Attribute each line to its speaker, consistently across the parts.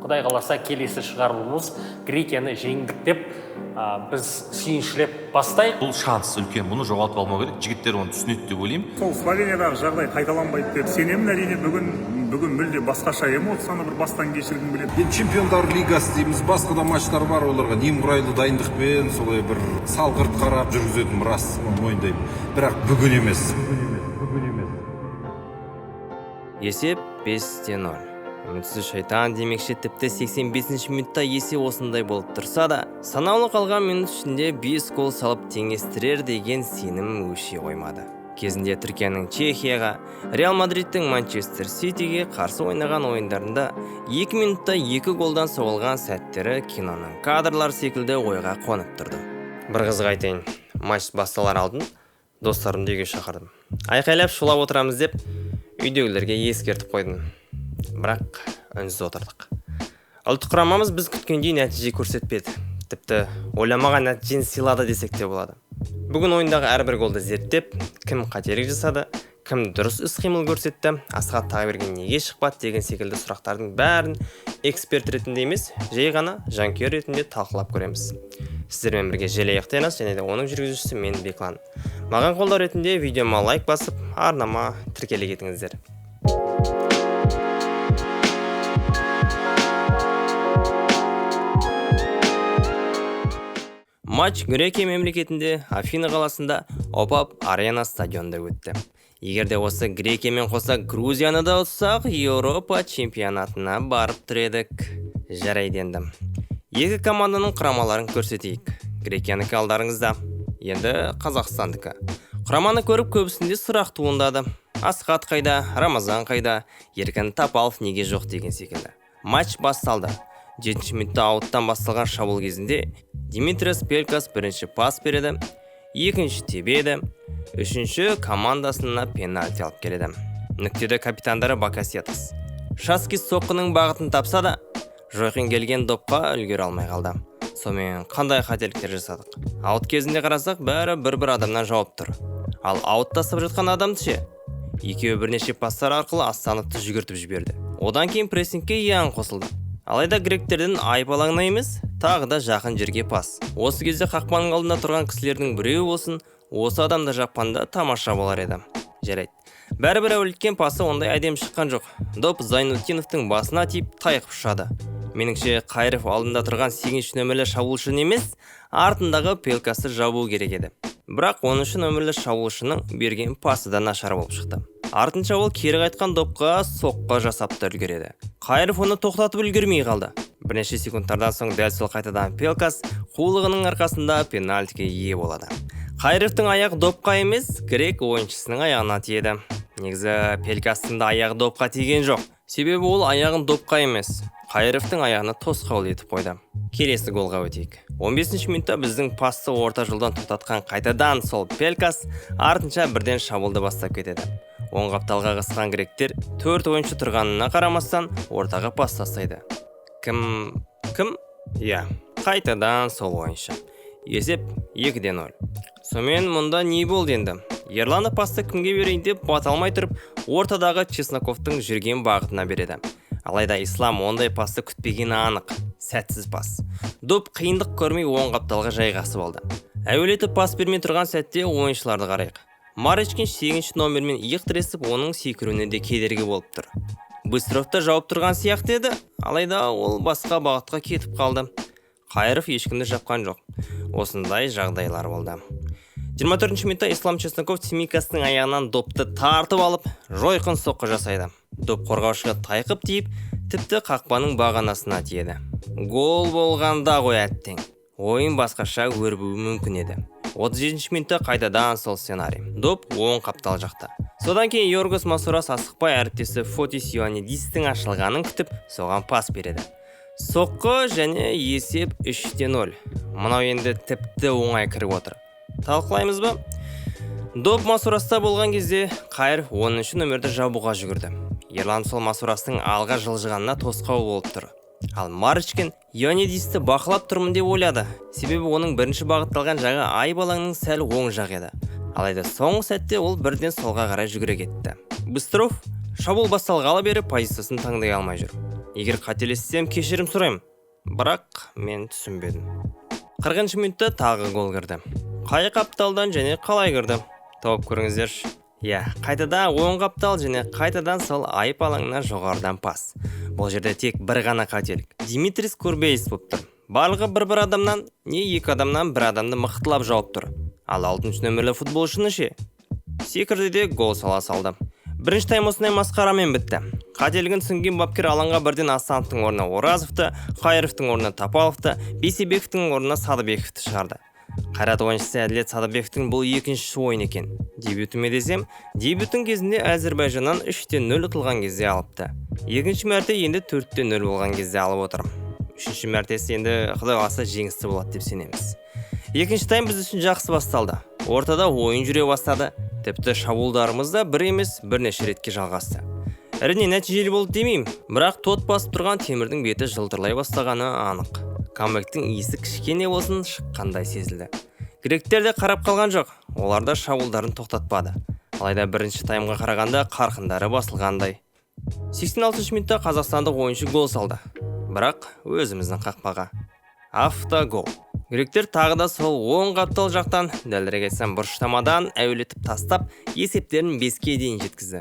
Speaker 1: Құдай қаласа, келесі шығарылымымыз Грекияны жеңдік деп біз сүйіншілеп бастайық.
Speaker 2: Бұл шанс үлкен, бұны жоғалтып алмау керек. Жігіттер оны түсінеді деп ойлаймын.
Speaker 3: Сол Словениядағы жағдай қайталанбайды деп сенемін, әрине. Бүгін мүлде басқаша эмоцияны бір бастан кешіргім келеді.
Speaker 4: Енді Чемпиондар лигасы дейміз, басқа да матчтар бар, оларға немқұрайлы дайындықпен, солай бір салғырт қарап жүргізетінім рас, оны мойындаймын, бірақ бүгін емес.
Speaker 5: Есеп 5-0. Үмітсіз шайтан демекші, тіпті 85 минутта есе осындай болып тұрса да, санаулы қалған минут ішінде 5 гол салып теңестірер деген сенім өше қоймады. Кезінде Түркияның Чехияға, Реал Мадридтің Манчестер Ситиге қарсы ойнаған ойындарында 2 минутта 2 голдан соғылған сәттері киноның кадрлар секілді ойға қонып тұрды. Бір қызық айтайын, матч басталар алдын достарымды үйге шақырдым. Айқайлап шулап отырамыз деп үйдегілерге ескертіп қойдым. Бірақ үнсіз отырдық. Ұлттық құрамамыз біз күткендей нәтиже көрсетпеді. Тіпті ойламаған нәтижені сыйлады десек те болады. Бүгін ойындағы әрбір голды зерттеп, кім қателік жасады, кім дұрыс іс-қимыл көрсетті, Асхат Тағыберген неге шықпады деген секілді сұрақтардың бәрін эксперт ретінде емес, жай ғана жанкүйер ретінде талқылап көреміз. Сіздермен бірге Желаяқ Теннис және де оның жүргізушісі мен, Беклан. Маған қолдау ретінде видеома лайк басып, арнама тіркеле кетіңіздер. Матч Грекия мемлекетінде, Афина қаласында, ОПАП Арена стадионында өтті. Егер де осы Грекиямен қоса Грузияны да ұтсақ, Еуропа чемпионатына барып тұр едік. Жарайды енді. Екі команданың құрамаларын көрсетейік. Грекиянікі алдарыңызда, енді Қазақстандікі. Құраманы көріп көбісінде сұрақ туындады. Асхат қайда, Рамазан қайда, Еркін Тапалов неге жоқ деген секілді. Матч басталды. 7 минутта ауттан басталған шабуыл кезінде Димитриос Пелкас бірінші пас береді, екінші тебеді, үшінші командасына пенальти алып келеді. Нүктеде капитандары Бакасетас. Шаски соққының бағытын тапса да, жойқын келген допқа үлгере алмай қалды. Сонымен қандай қателіктер жасадық? Аут кезінде қарасақ, бәрі бір-бір адамнан жауап тұр. Ал аут тастап жатқан адамды ше? Екеуі бірнеше пастар арқылы Астановты жүгіртіп жіберді. Одан кейін прессингке Ян қосылды. Алайда гректерден айып алаңына емес, тағы да жақын жерге пас. Осы кезде қақпаның алдында тұрған кісілердің біреуі болсын, осы адамды жапқанда тамаша болар еді. Жарайды. Бәрібір әуелеткен пасы ондай әдемі шыққан жоқ. Доп Зайнутдиновтың басына тиіп тайқып ұшады. Меніңше, Қайыров алдында тұрған 8 нөмірлі шабуылшыны емес, артындағы Пелкасты жабу керек еді. Бірақ 10 нөмірлі шабуылшының берген пасы да нашар болып шықты. Артынша ол кері қайтқан допқа соққы жасап та үлгереді. Қайыров оны тоқтатып үлгермей қалды. Бірнеше секундтардан соң дәл сол қайтадан Пелкас қулығының арқасында пенальтиге ие болады. Қайыровтың аяғы допқа емес, грек ойыншысының аяғына тиеді. Негізі Пелкастың да аяғы допқа тиген жоқ. Себебі ол аяғын допқа емес, Қайыровтың аяғына тосқауыл етіп қойды. Келесі голға өтейік. 15 минутта біздің пасты орта жолдан тоқтатқан қайтадан сол Пелкас артынша бірден шабуылды бастап кетеді. Оң қапталға қысқан гректер 4 ойыншы тұрғанына қарамастан ортаға пас тастайды. Кім? Кім? Иә, қайтадан сол ойыншы. Есеп 2-0. Сонымен мұнда не болды енді? Ерланов пасты кімге берейін деп бата алмай тұрып, ортадағы Чесноковтың жүрген бағытына береді. Алайда Ислам ондай пасты күтпегені анық. Сәтсіз пас. Доп қиындық көрмей оң қапталға жайғасып алды. Әуелетіп пас бермей тұрған сәтте ойыншыларды қарайық. Марочкин 8 номермен иық тіресіп, оның секіруіне де кедергі болып тұр. Быстров та жауып тұрған сияқты еді, алайда ол басқа бағытқа кетіп қалды. Қайыров ешкімді жапқан жоқ. Осындай жағдайлар болды. 24 минутта Ислам Чесноков Цимикастың аяғынан допты тартып алып, жойқын соққы жасайды. Доп қорғаушыға тайқып тиіп, тіпті қақпаның бағанасына тиеді. Гол болғанда ғой әттең. Ойын басқаша өрбуі мүмкін еді. 37 минутта қайтадан сол сценарий. Доп оң қаптал жақта. Содан кейін Йоргос Масурас асықпай әріптесі Фотис Иоаннидистің ашылғанын күтіп, соған пас береді. Соққы және есеп 3-0. Мынау енді тіпті оңай кіріп отыр. Талқылаймыз ба? Доп Масураста болған кезде Қайыров 10 нөмірді жабуға жүгірді. Ерлан сол Масурастың алға жылжығанына тосқауыл болып тұр. Ал Марочкин Иоаннидисті бақылап тұрмын деп ойлады. Себебі оның бірінші бағытталған жағы айып алаңның сәл оң жағы еді. Алайда соңғы сәтте ол бірден солға қарай жүгіре кетті. Быстров шабуыл басталғалы бері позициясын таңдай алмай жүр. Егер қателессем, кешірім сұраймын, бірақ мен түсінбедім. 40 минутта тағы гол кірді. Қай қапталдан және қалай кірді? Тауып көріңіздерші. Иә, қайтадан оң қаптал және қайтадан сол айып алаңына жоғарыдан пас. Бұл жерде тек бір ғана қателік. Димитрис Курбейс болып тұр. Барлығы бір-бір адамнан, не екі адамнан бір адамды мықтылап жауып тұр. Ал 6 нөмірлі футболшыны ше? Секірді де гол сала салды. Бірінші тайм осындай масқарамен бітті. Қателігін түсінген бапкер алаңға бірден Асановтың орнына Оразовты, Қайыровтың орнына Тапаловты, Бейсебековтің орнына Садыбековті шығарды. Қайрат ойыншысы Әділет Садыбековтің бұл екінші ойын екен. Дебюті ме десем, дебютің кезінде Әзербайжаннан 3-0 ұтылған кезде алыпты. Екінші мәрте енді 4-0 болған кезде алып отыр. Үшінші мәртесі енді Құдай қаласа жеңісті болады деп сенеміз. Екінші тайм біз үшін жақсы басталды. Ортада ойын жүре бастады. Тіпті шабуылдарымыз да бір емес, бірнеше ретке жалғасты. Әрине нәтижелі болды демеймін, бірақ тот басып тұрған темірдің беті жылтырлай бастағаны анық. Камбэктің иісі кішкене болсын шыққандай сезілді. Гректер де қарап қалған жоқ, олар да шабуылдарын тоқтатпады. Алайда бірінші таймға қарағанда қарқындары басылғандай. 86 минутта қазақстандық ойыншы гол салды. Бірақ өзіміздің қақпаға. Автогол. Гректер тағы да сол оң қаптал жақтан, дәлірек айтсам бұрыштамадан әуелетіп тастап, есептерін 5-ке дейін жеткізді.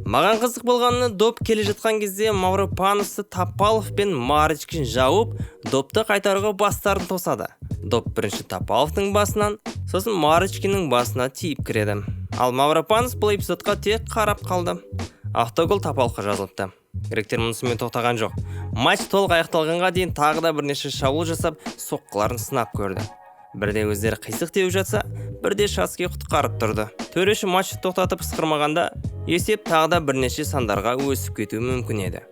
Speaker 5: Маған қызық болғаны, доп келе жатқан кезде Мавропаносты Тапалов пен Марычкин жауып, допты қайтаруға бастарын тосады. Доп бірінші Тапаловтың басынан, сосын Марычкиннің басына тиіп кіреді. Ал Мавропанос бұл эпизодқа тек қарап қалды. Автогол Тапаловқа жазылыпты. Гректер мұнысымен тоқтаған жоқ. Матч толық аяқталғанға дейін тағы да бірнеше шабуыл жасап, соққыларын сынап көрді. Бірде өздері қисық теуіп жатса, бірде Шацкий құтқарып тұрды. Төреші матчты тоқтатып ысқырмағанда, есеп тағы да бірнеше сандарға өсіп кетуі мүмкін еді.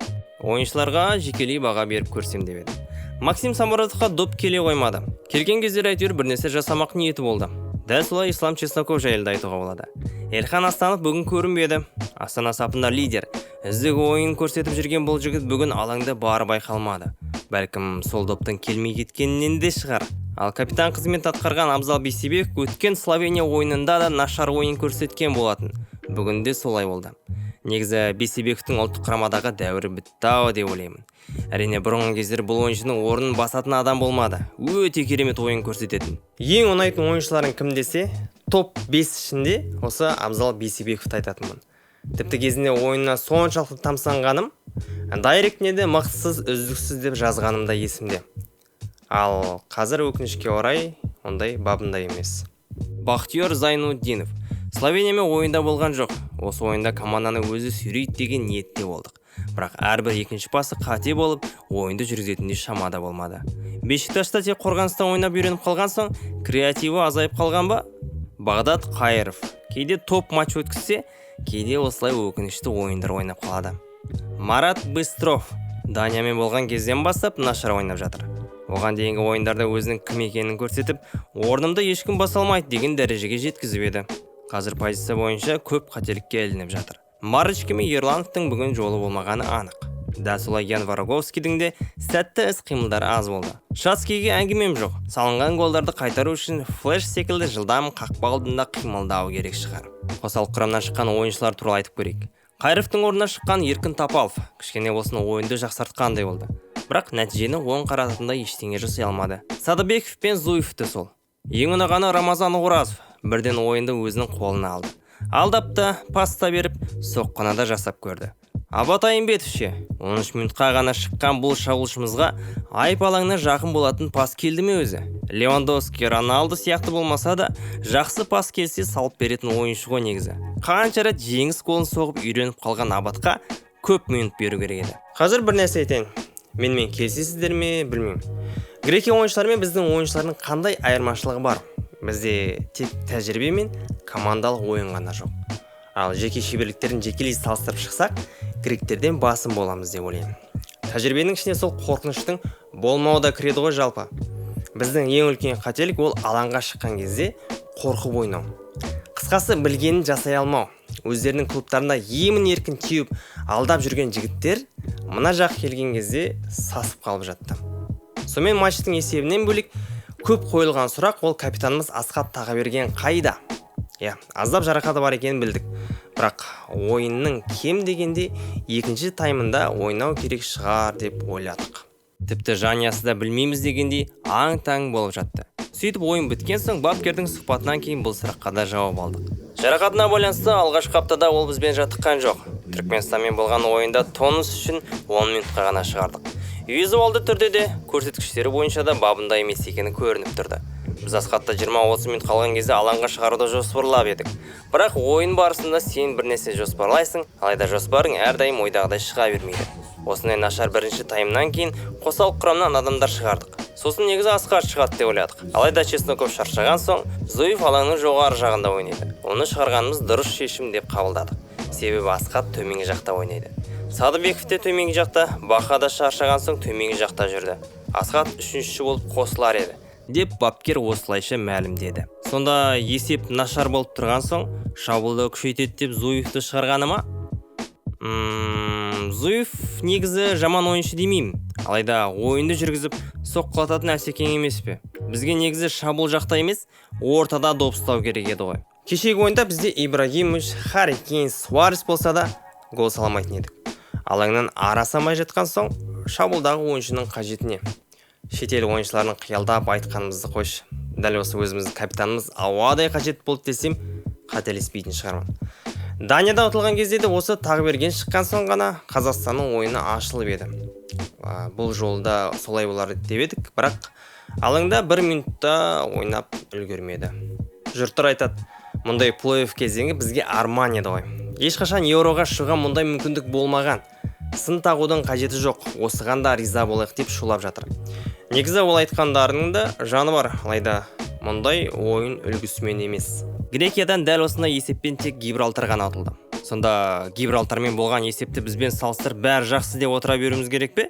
Speaker 5: Ойыншыларға жекелей баға беріп көрсем деп едім. Максим Самородовқа доп келе қоймады. Келген кездері әйтеуір бірнәрсе жасамақ ниеті болды. Дәл солай Ислам Чесноков жайлы да айтуға болады. Эльхан Астанов бүгін көрінбеді. Астана сапында лидер. Үздік ойын көрсетіп жүрген бұл жігіт бүгін алаңда бары байқалмады. Бәлкім сол доптың келмей кеткенінен де шығар. Ал капитан қызмет атқарған Абзал Бейсебеков өткен Словения ойынында да нашар ойын көрсеткен болатын. Бүгін де солай болды. Негізі Бейсебековтің ұлттық құрамадағы дәуірі бітті-ау деп ойлаймын. Әрине бұрынғы кездері бұл ойыншының орнын басатын адам болмады. Өте керемет ойын көрсететін. Ең ұнайтын ойыншыларың кім десе, топ 5 ішінде осы Абзал Бейсебековті айтатынмын. Тіпті кезінде ойынына соншалықты тамсанғаным, дайректіне де мықтысыз, үздіксіз деп жазғаным да есімде. Ал қазір өкінішке орай ондай бабында емес. Бахтиёр Зайнутдинов Словениямен ойында болған жоқ. Осы ойында команданы өзі сүйрейді деген ниетте болдық. Бірақ әрбір екінші пасы қате болып, ойынды жүргізетіндей шамада болмады. Бешикташта тек қорғаныста ойнап үйреніп қалған соң, креативі азайып қалған ба? Бағдат Қайыров кейде топ матч өткізсе, кейде осылай өкінішті ойындар ойнап қалады. Марат Быстров Даниямен болған кезден бастап нашар ойнап жатыр. Оған дейінгі ойындарда өзінің кім екенін көрсетіп, орнымды ешкім баса алмайды деген дәрежеге жеткізіп еді. Қазір позиция бойынша көп қателікке ілініп жатыр. Марычкин мен Ерлановтың бүгін жолы болмағаны анық. Дәл солай Ян Вороговскийдің де сәтті іс-қимылдары аз болды. Шацкийге әңгімем жоқ. Салынған голдарды қайтару үшін флеш секілді жылдам қақпа алдында қимылдау керек шығар. Қосалқы құрамнан шыққан ойыншылар туралы айтып көрейік. Қайыровтың орнына шыққан Еркін Тапалов кішкене болсын ойынды жақсартқандай болды. Бірақ нәтижені оң қарататындай ештеңе жасай алмады. Садыбеков пен Зуев те сол. Ең ұнағаны Рамазан Оразов бірден ойынды өзінің қолына алды. Алдап та, пас та беріп, соққыны да жасап көрді. Абат Айымбетов ше, 13 минутқа ғана шыққан бұл шабуылшымызға айып алаңына жақын болатын пас келді ме өзі? Левандовски, Роналду сияқты болмаса да, жақсы пас келсе салып беретін ойыншы ғой негізі. Қанша рет жеңіс голын соғып үйреніп қалған Абатқа көп минут беру керек еді. Қазір бір нәрсе айтайын. Менімен келісесіздер ме, білмеймін. Грекия ойыншылары мен біздің ойыншылардың қандай айырмашылығы бар? Бізде тек тәжірибе мен командалық ойын ғана жоқ. Ал жеке шеберліктерін жекелей салыстырып шықсақ, гректерден басым боламыз деп ойлаймын. Тәжірибенің ішіне сол қорқыныштың болмауы да кіреді ғой жалпы. Біздің ең үлкен қателік ол алаңға шыққан кезде қорқып ойнау. Қысқасы білгенін жасай алмау. Өздерінің клубтарында емін еркін теуіп алдап жүрген жігіттер мына жақ келген кезде сасып қалып жатты. Сонымен матчтың есебінен бөлек көп қойылған сұрақ ол капитанымыз Асхат Тағыберген қайда? Иә, аздап жарақаты бар екенін білдік. Бірақ ойынның кем дегенде екінші таймында ойнау керек шығар деп ойладық. Тіпті жанұясы да білмейміз дегендей аң-таң болып жатты. Сөйтіп ойын біткен соң бапкердің сұхбатынан кейін бұл сұраққа да жауап алдық. Жарақатына байланысты алғашқы аптада ол бізбен жаттыққан жоқ. Түркменстанмен болған ойында тонус үшін 10 минутқа ғана шығардық. Визуалды түрде де, көрсеткіштері бойынша да бабында емес екені көрініп тұрды. Біз Асхатта 20-30 минут қалған кезде алаңға шығаруды жоспарлап едік. Бірақ ойын барысында сен бір нәрсе жоспарлайсың, алайда жоспарың әрдайым ойдағыдай шыға бермейді. Осындай нашар бірінші таймнан кейін қосалқы құрамнан адамдар шығардық. Сосын негізі Асхат шығады деп ойладық. Алайда Чесноков шаршаған соң Зуев алаңның жоғары жағында ойнайды. Оны шығарғанымыз дұрыс шешім деп қабылдадық. Себебі Асхат төменгі жақта ойнайды. Садыбеков те төменгі жақта, Баха да шаршаған соң төменгі жақта жүрді. Асхат үшінші болып қосылар еді, деп бапкер осылайша мәлімдеді. Сонда есеп нашар болып тұрған соң шабуылды күшейтеді деп Зуевті шығарғаны ма? Зуев негізі жаман ойыншы демеймін. Алайда ойынды жүргізіп соққылататын Асекең емес пе? Бізге негізі шабуыл жақта емес, ортада доп ұстау керек еді ғой. Кешегі ойында бізде Ибрагимович, Харри Кейн, Суарес болса да гол саламайтын едік. Алаңнан ара самай жатқан соң шабуылдағы ойыншының қажетіне. Шетел ойыншыларының қиялдап айтқанымызды қойшы. Дәл осы өзіміздің капитанымыз ауадай қажет болды десем, қателеспейтін шығармын. Данияда ұтылған кезде де осы Тағыберген шыққан соң ғана Қазақстанның ойыны ашылып еді. Бұл жолда солай болар деп едік, бірақ алаңда бір минутта ойнап үлгермеді. Жұрттар айтады, мұндай плей-офф кезеңі бізге арман еді ғой. Ешқашан Еуроға шығуға мұндай мүмкіндік болмаған. Сын тағудың қажеті жоқ, осыған да риза болайық деп шулап жатыр. Негізі ол айтқандарының да жаны бар, алайда мұндай ойын үлгісімен емес. Грекиядан дәл осындай есеппен тек Гибралтар ғана ұтылды. Сонда Гибралтармен болған есепті бізбен салыстырып бәрі жақсы деп отыра беруіміз керек пе?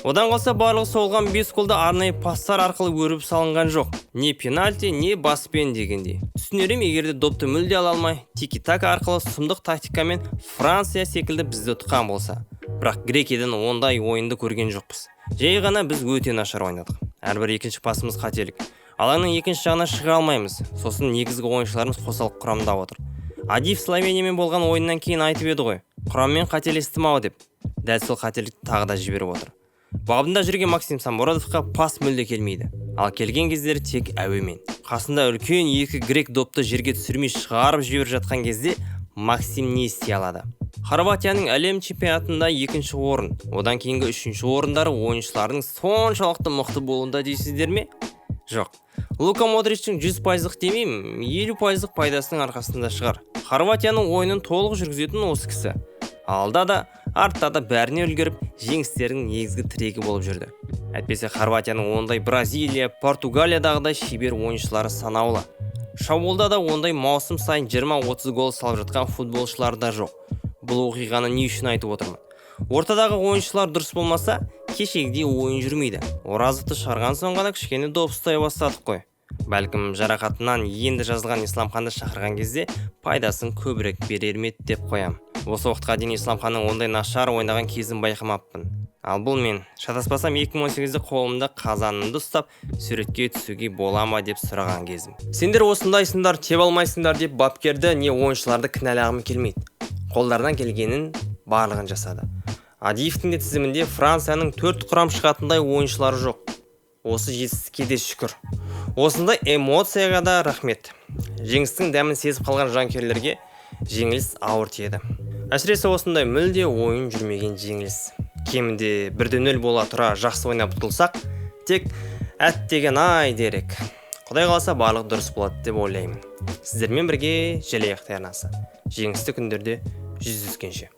Speaker 5: Одан қалса барлығы соғылған 5 голды арнайы пастар арқылы өріп салынған жоқ. Не пенальти, не баспен дегендей. Түсінер едім, егер де допты мүлде ала алмай, тики-така арқылы сұмдық тактикамен Франция секілді бізді ұтқан болса. Бірақ Грекиядан ондай ойынды көрген жоқпыз. Жай ғана біз өте нашар ойнадық. Әрбір екінші пасымыз қателік. Алаңның екінші жағына шыға алмаймыз. Сосын негізгі ойыншыларымыз қосалқы құрамда отыр. Адиев Словениямен болған ойыннан кейін айтып еді ғой, құраммен қателестім ау деп. Дәл сол қателікті тағы да жіберіп отыр. Бабында жүрген Максим Самородовқа пас мүлде келмейді. Ал келген кездері тек әуемен. Қасында үлкен екі грек допты жерге түсірмей шығарып жіберіп жатқан кезде Максим не істей алады? Хорватияның әлем чемпионатында екінші орын, одан кейінгі үшінші орындары ойыншылардың соншалықты мықты болуында дейсіздер ме? Жоқ. Лука Модричтің 100% демеймін, 50% пайдасының арқасында шығар. Хорватияның ойынын толық жүргізетін осы кісі. Алда да, артта да бәріне үлгеріп, жеңістерінің негізгі тірегі болып жүрді. Әйтпесе Хорватияның ондай Бразилия, Португалиядағыдай шебер ойыншылары санаулы. Шабуылда да ондай маусым сайын 20-30 гол салып жатқан футболшылар да жоқ. Бұл оқиғаны не үшін айтып отырмын? Ортадағы ойыншылар дұрыс болмаса, кешегідей ойын жүрмейді. Оразовты шығарған соң ғана кішкене доп ұстай бастадық қой. Бәлкім жарақатынан енді жазылған Исламханды шақырған кезде пайдасын көбірек берер ме еді деп қоям. Осы уақытқа дейін Исламханның ондай нашар ойнаған кезін байқамаппын. Ал бұл мен, шатаспасам 2018-де қолымда қазанымды ұстап, суретке түсуге бола ма деп сұраған кезім. Сендер осындайсыңдар, тебе алмайсыңдар деп бапкерді не ойыншыларды кінәлағым келмейді. Қолдарынан келгенін барлығын жасады. Адиевтің де тізімінде Францияның 4 құрам шығатындай ойыншылары жоқ. Осы жетістікке де шүкір. Осындай эмоцияға да рахмет. Жеңістің дәмін сезіп қалған жанкүйерлерге жеңіліс ауыр тиеді. Әсіресе осындай мүлде ойын жүрмеген жеңіліс. Кемінде 1-0 бола тұра жақсы ойнап ұтылсақ, тек әттеген ай дерек. Құдай қаласа барлық дұрыс болады деп ойлаймын. Сіздермен бірге Желаяқ арнасы. Жеңісті күндерде жүздескенше.